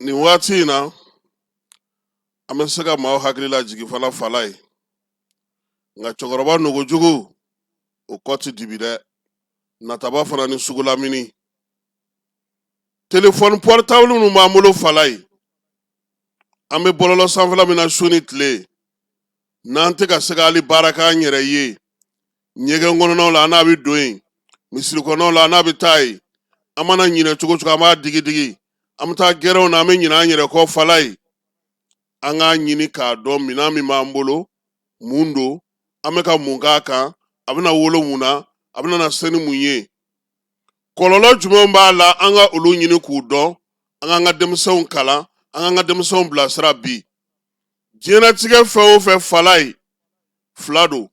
Nin waati in na, an bɛ se ka maaw hakili lajigin fana, fala ye, nka cɛkɔrɔba nogojugu, o kɔ tɛ dibi dɛ. Nataba fana ni sugulamini, telefɔni portable minnu b'an bolo, fala ye, an bɛ bɔlɔlɔ sanfɛla min na su ni tile, n'an tɛ ka se ka hali baara k'an yɛrɛ ye, ɲɛgɛn kɔnɔnaw la an n'a bɛ don yen, misiri kɔnɔnaw la an n'a bɛ taa yen, an mana ɲinɛ cogo cogo, an b'a digi digi, an bɛ taa gɛrɛnw na, an bɛ ɲinɛ an yɛrɛ kɔ. Fala ye, an k'a ɲini k'a dɔn minɛn min b'an bolo, mun don, an bɛ ka mun k'a kan, a bɛna wolo mun na, a bɛna na se ni mun ye, kɔlɔlɔ jumɛn b'a la, an ka olu ɲini k'u dɔn, an k'an ka denmisɛnw kalan, an k'an ka denmisɛnw bilasira. Bi diɲɛlatigɛ fɛn o fɛn, fala ye, fila don,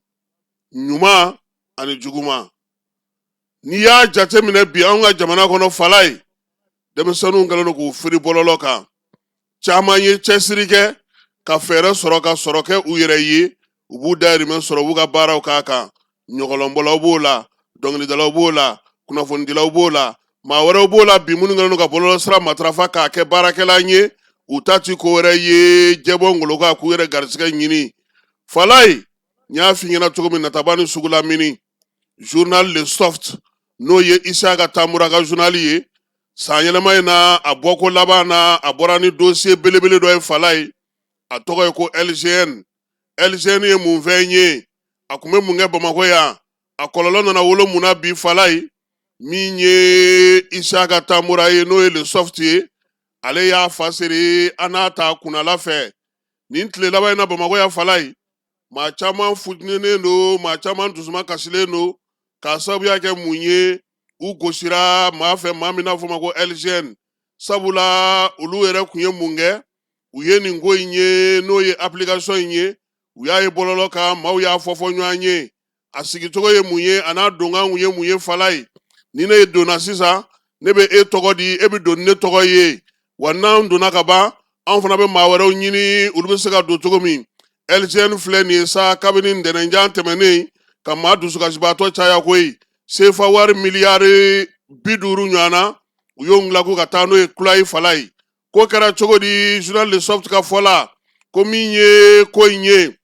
ɲuman ani juguman. N'i y'a jateminɛ bi anw ka jamana kɔnɔ, fala ye, denmisɛnninw kɛlen don k'u firi bɔlɔlɔ kan. Caman ye cɛsiri kɛ ka fɛɛrɛ sɔrɔ ka sɔrɔ kɛ u yɛrɛ ye, u b'u dayirimɛ sɔrɔ, u b'u ka baaraw k'a kan. Ɲɔgɔlɔnbɔlaw b'o la, dɔnkilidalaw b'o la, kunnafonidilaw b'o la, maa wɛrɛw b'o la bi minnu kɛlen don ka bɔlɔlɔsira matarafa k'a kɛ baarakɛlan ye. U ta ti ko wɛrɛ ye jɛbɔ ngolo kan k'u yɛrɛ garisigɛ ɲini. Falaye, n y'a f'i ɲɛna cogo min, nataba ni sugulamini, journal Le Soft, n'o ye Isaka Tamura ka journal ye, san yɛlɛma in na, a bɔko laban na, a bɔra ni dossier belebele dɔ ye. Falaye, a tɔgɔ ye ko LGN. LGN ye mun fɛn ye? A kun bɛ mun kɛ Bamakɔ yan? A kɔlɔlɔ nana wolo mun na bi? Falaye, min ye Isaka Tamura ye, n'o ye Le Soft ye, ale y'a fasiri an n'a ta kunnala fɛ nin tile laban in na Bamakɔ yan. Falaye, maa caman futinɛnen don, maa caman dusuma kasilen don, k'a sababuya kɛ mun ye? U gosira maa fɛ, maa min n'a fɔ ma ko LGN. Sabula olu yɛrɛ kun ye mun kɛ? U ye nin ko in ye, n'o ye application in ye, u y'a ye bɔlɔlɔ kan, maaw y'a fɔ fɔ ɲɔgɔn ye. A sigicogo ye mun ye? A n'a donkan kun ye mun ye? Falaye, ni ne donna sisan, ne bɛ e tɔgɔ di, e bɛ don ni ne tɔgɔ ye. Wa n'an donna ka ban, anw fana bɛ maa wɛrɛw ɲini, olu bɛ se ka don cogo min. LGN filɛ nin ye sa, kabini ntɛnɛnjan tɛmɛnen ka maa dusukasibaatɔ caya koyi. Sefa wari miliyari 50 ɲɔgɔn na, u y'o dilan ka taa n'o ye kulayi. Falaye, ko kɛra cogo di? Journal Le Soft ka fɔ la, ko min ye ko in ye,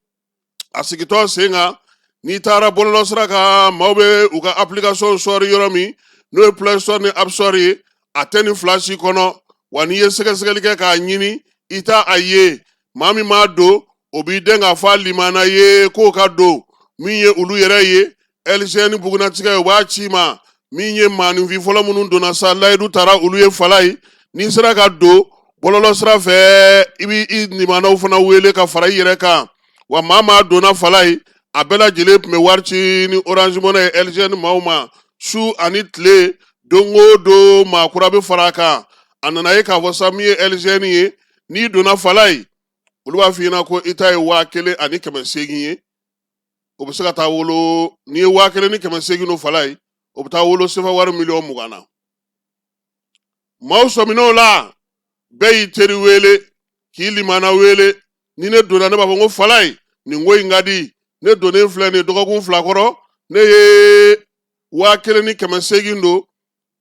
a sigitɔ sen kan, n'i taara bɔlɔlɔ sira kan, maaw bɛ u ka application sɔri yɔrɔ min, n'o ye Play Store ni App Store ye, a tɛ nin fila si kɔnɔ. Wa n'i ye sɛgɛsɛgɛli kɛ k'a ɲini, i t'a a ye. Maa min m'a don, o b'i den k'a fɔ a limana ye k'o ka don. Min ye olu yɛrɛ ye, LGN bugunatigɛ ye, u b'a ci ma. Min ye maaninfin fɔlɔ minnu donna sa, layidu taara olu ye. Falaye, n'i sera ka don bɔlɔlɔ sira fɛ, i b'i i limanaw fana wele ka fara i yɛrɛ kan. Wa maa maa donna, Falaye, a bɛɛ lajɛlen tun bɛ wari ci ni Orange Money ye LGN maaw ma su ani tile. Don o don, maa kura bɛ fara a kan. A nana ye k'a fɔ sa, min ye LGN ye, n'i donna, Falaye, olu b'a f'i ɲɛna ko i ta ye 1800 ye. O bɛ se ka taa wolo, n'i ye 1800 don, Falaye, o bɛ taa wolo sefa wari miliyɔn 20 na. Maaw sɔmin'o la, bɛɛ y'i teri wele k'i limana wele. Ni ne donna, ne b'a fɔ n ko Falaye, nin ko in ka di. Ne donnen filɛ nin ye, dɔgɔkun 2 kɔrɔ, ne ye 1800 don.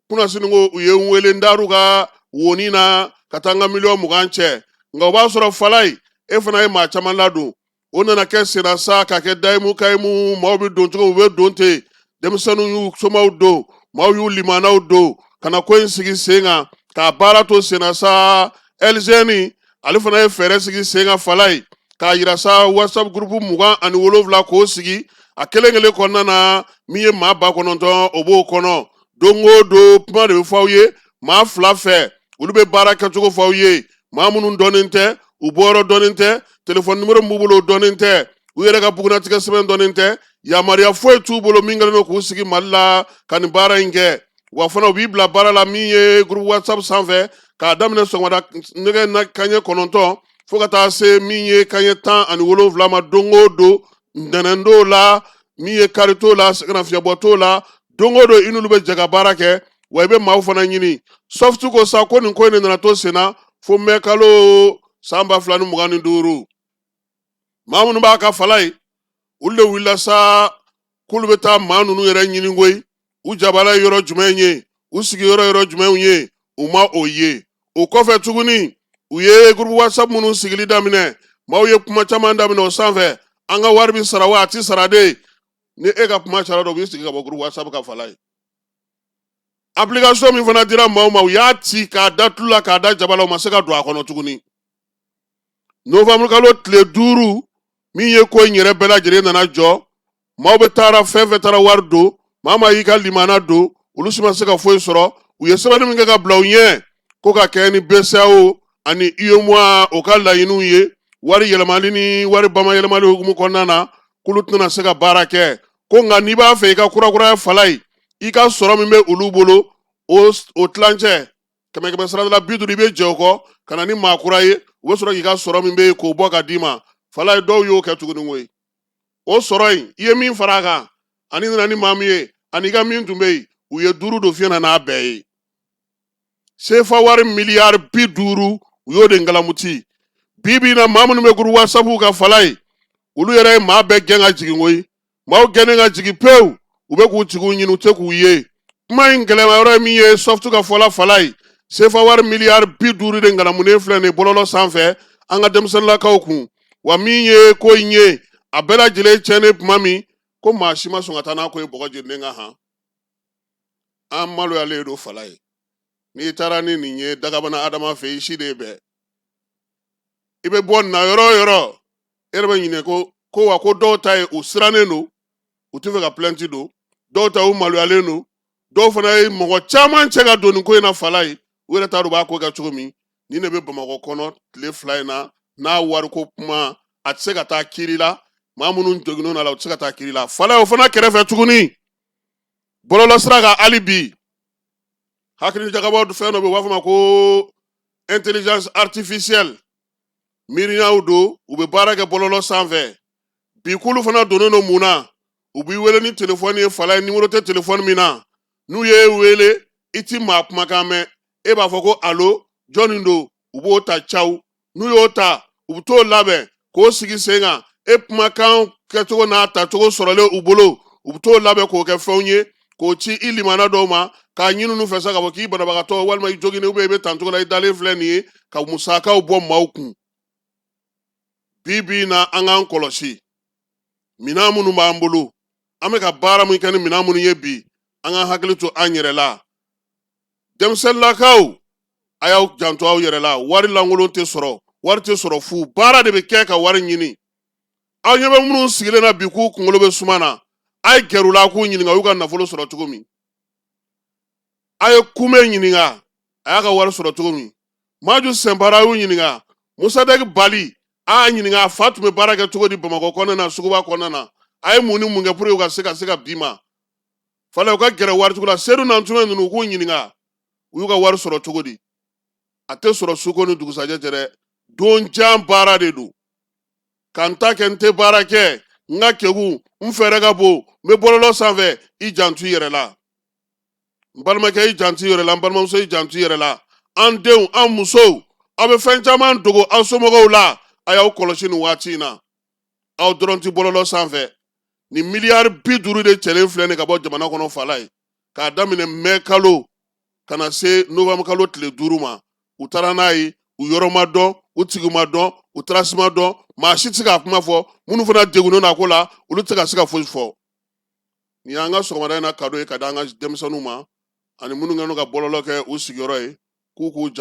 Kunnasini ko u ye n wele, n dar'u ka woni na ka taa n ka miliyɔn 20 cɛ. Nka o b'a sɔrɔ, Falaye, e fana ye maa caman ladon. O nana kɛ senna sa ka kɛ dayimu kayimu. Maaw bɛ don cogo, u bɛ don ten. Denmisɛnninw y'u somaw don, maaw y'u limanaw don ka na ko in sigi sen kan k'a baara to senna sa. LGN ale fana ye fɛɛrɛ sigi sen kan, Falaye, k'a yira sa, WhatsApp groupe 27 k'o sigi. A kelen kelen kɔnɔna na, min ye maa 9000, o b'o kɔnɔ. Don o don, kuma de bɛ fɔ aw ye maa fila fɛ, olu bɛ baara kɛcogo fɔ aw ye. Maa minnu dɔnnen tɛ, u bɔyɔrɔ dɔnnen tɛ, telefɔni nimoro min b'u bolo o dɔnnen tɛ, u yɛrɛ ka bugunnatigɛ sɛbɛn dɔnnen tɛ, yamaruya foyi t'u bolo min kɛlen don k'u sigi Mali la ka nin baara in kɛ. Wa fana, u b'i bila baara la min ye groupe WhatsApp sanfɛ, k'a daminɛ sɔgɔmada nɛgɛ na kanɲɛ 9 fo ka taa se min ye kanɲɛ 17 ma don o don, ntɛnɛn t'o la, min ye kari t'o la, sɛgɛnnafiɲɛbɔ t'o la. Don o don, i n'olu bɛ jɛ ka baara kɛ. Wa i bɛ maaw fana ɲini. Soft ko sa ko nin ko in de nana to sen na fo mɛ kalo san 2025. Maa minnu b'a ka, Falaye, olu de wulila sa k'olu bɛ taa maa ninnu yɛrɛ ɲini koyi. U jabala ye yɔrɔ jumɛn ye? U sigiyɔrɔ yɔrɔ jumɛnw ye? U ma o ye. O kɔfɛ tuguni, U ye groupe WhatsApp minnu sigili daminɛ, maaw ye kuma caman daminɛ o sanfɛ. An ka wari bɛ sara wa, a ti sara de? Ni e ka kuma cayara dɔrɔn, u b'i sigi ka bɔ groupe WhatsApp kan. Falaye, application min fana dira maaw ma, u y'a ci k'a da tulu la, k'a da jaba la, u ma se ka don a kɔnɔ tuguni. Novembre kalo tile 5, min ye ko in yɛrɛ bɛɛ lajɛlen nana jɔ, maaw bɛ taara fɛn fɛn taara wari don, maa maa y'i ka limana don, olu si ma se ka foyi sɔrɔ. U ye sɛbɛnni min kɛ ka bila u ɲɛ ko ka kɛ ni BCEAO ani UEMOA o ka laɲiniw ye, wari yɛlɛmali ni wari bamayɛlɛmali hukumu kɔnɔna na, k'olu tɛna se ka baara kɛ ko. Nka n'i b'a fɛ i ka kurakuraya, Falaye, i ka sɔrɔ min bɛ olu bolo, o tilancɛ, kɛmɛ kɛmɛ sarada la 50, i bɛ jɛ o kɔ ka na ni maa kura ye, u bɛ sɔrɔ k'i ka sɔrɔ min bɛ yen k'o bɔ ka d'i ma. Falaye, dɔw y'o kɛ tuguni koyi. O sɔrɔ in, i ye min fara a kan ani nana ni maa min ye ani i ka min tun bɛ yen, u ye duuru don fiɲɛ na n'a bɛɛ ye. Sefa wari miliyari 50, u y'o de ngalamuti. Bi bi in na, maa minnu bɛ groupe WhatsApp kan, Falaye, olu yɛrɛ ye maa bɛɛ gɛn ka jigin koyi. Maaw gɛnnen ka jigin pewu, u bɛ k'u tigiw ɲini, u tɛ k'u ye. Kuma in gɛlɛma yɔrɔ ye min ye, sɔftu ka fɔla, Falaye, sefa wari miliyari 50 de ngalamunen filɛ nin bɔlɔlɔ sanfɛ an ka denmisɛnninlakaw kun. Wa min ye ko in ye, a bɛɛ lajɛlen tiɲɛnen tuma min, ko maa si ma sɔn ka taa n'a ko ye bɔgɔ jeninen kan. Han, an maloyalen don, Falaye. N'i taara ni nin ye dagabana adama fɛ, i si de bɛɛ i bɛ bɔ na yɔrɔ o yɔrɔ, e yɛrɛ bɛ ɲinɛ ko wa ko dɔw ta ye u sirannen don, u tɛ fɛ ka plainte don, dɔw ta u maloyalen don, dɔw fana ye mɔgɔ caman cɛ ka don nin ko in na. Falaye, u yɛrɛ t'a dɔn u b'a ko kɛ cogo min. Nin de bɛ Bamakɔ kɔnɔ tile 2 in na n'a wariko kuma, a tɛ se ka taa kiiri la. Maa minnu joginnen a la, u tɛ se ka taa kiiri la, Falaye. O fana kɛrɛfɛ tuguni, bɔlɔlɔsira kan hali bi, hakili jagabɔ fɛn dɔ bɛ yen, u b'a fɔ ma ko intelligence artificielle, miiriyaw don, u bɛ baara kɛ bɔlɔlɔ sanfɛ. Bi k'olu fana donnen don mun na? U b'i wele ni telefɔni ye, Falaye, nimoro tɛ telefɔni min na. N'u y'e wele, i ti maa kumakan mɛn, e b'a fɔ ko alo, jɔnni don? U b'o ta caw. N'u y'o ta, u bɛ t'o labɛn k'o sigi sen kan. E kumakan kɛcogo n'a tacogo sɔrɔlen u bolo, u bɛ t'o labɛn k'o kɛ fɛnw ye k'o ci i limana dɔw ma, k'a ɲini olu fɛ sa k'a fɔ k'i banabagatɔ walima i joginnen, i bɛ tan cogo la, i dalen filɛ nin ye, ka musakaw bɔ maaw kun. Bi bi in na, an k'an kɔlɔsi minɛn minnu b'an bolo, an bɛ ka baara min kɛ ni minɛn minnu ye bi, an k'an hakili to an yɛrɛ la. Denmisɛnninlakaw, a y'aw janto aw yɛrɛ la. Wari lankolon tɛ sɔrɔ, wari tɛ sɔrɔ fu, baara de bɛ kɛ ka wari ɲini. Aw ɲɛ bɛ minnu sigilen na bi k'u kunkolo bɛ suma na, a ye gɛrɛ u la k'u ɲininka u y'u ka nafolo sɔrɔ cogo min. A ye Kume ɲininka a y'a ka wari sɔrɔ cogo min. Maju Sɛnpara, a y'u ɲininka. Musadɛki Bali, a y'a ɲininka a fa tun bɛ baara kɛ cogo di Bamakɔ kɔnɔna na, suguba kɔnɔna na, a ye mun ni mun kɛ pour que u ka se ka bi ma. Falaye, u ka gɛrɛ waritigiw la, Sedu Nantunme ninnu, u k'u ɲininka u y'u ka wari sɔrɔ cogo di. A tɛ sɔrɔ suko ni dugusajɛ cɛ dɛ, don jan baara de don. Ka n ta kɛ, n tɛ baara kɛ, n ka kegu, n fɛɛrɛ ka bon, n bɛ bɔlɔlɔ sanfɛ. I janto i yɛrɛ la, n balimakɛ, i janto i yɛrɛ la, n balimamuso, i janto i yɛrɛ la. An denw, an musow, aw bɛ fɛn caman dogo aw somɔgɔw la, a y'aw kɔlɔsi nin waati in na. Aw dɔrɔn tɛ bɔlɔlɔ sanfɛ. Nin miliyari 50 de cɛlen filɛ nin ka bɔ jamana kɔnɔ, Falaye, k'a daminɛ mɛ kalo ka na se novembre kalo tile 5 ma. U taara n'a ye, u yɔrɔ ma dɔn, u tigi ma dɔn, u trace ma dɔn, maa si tɛ se k'a kuma fɔ. Minnu fana degunnen don a ko la, olu tɛ se ka se ka foyi fɔ. Nin y'an ka sɔgɔmada in na cadeau ye ka di an ka denmisɛnninw ma ani minnu kɛlen don ka bɔlɔlɔ kɛ u sigiyɔrɔ ye, k'u k'u ja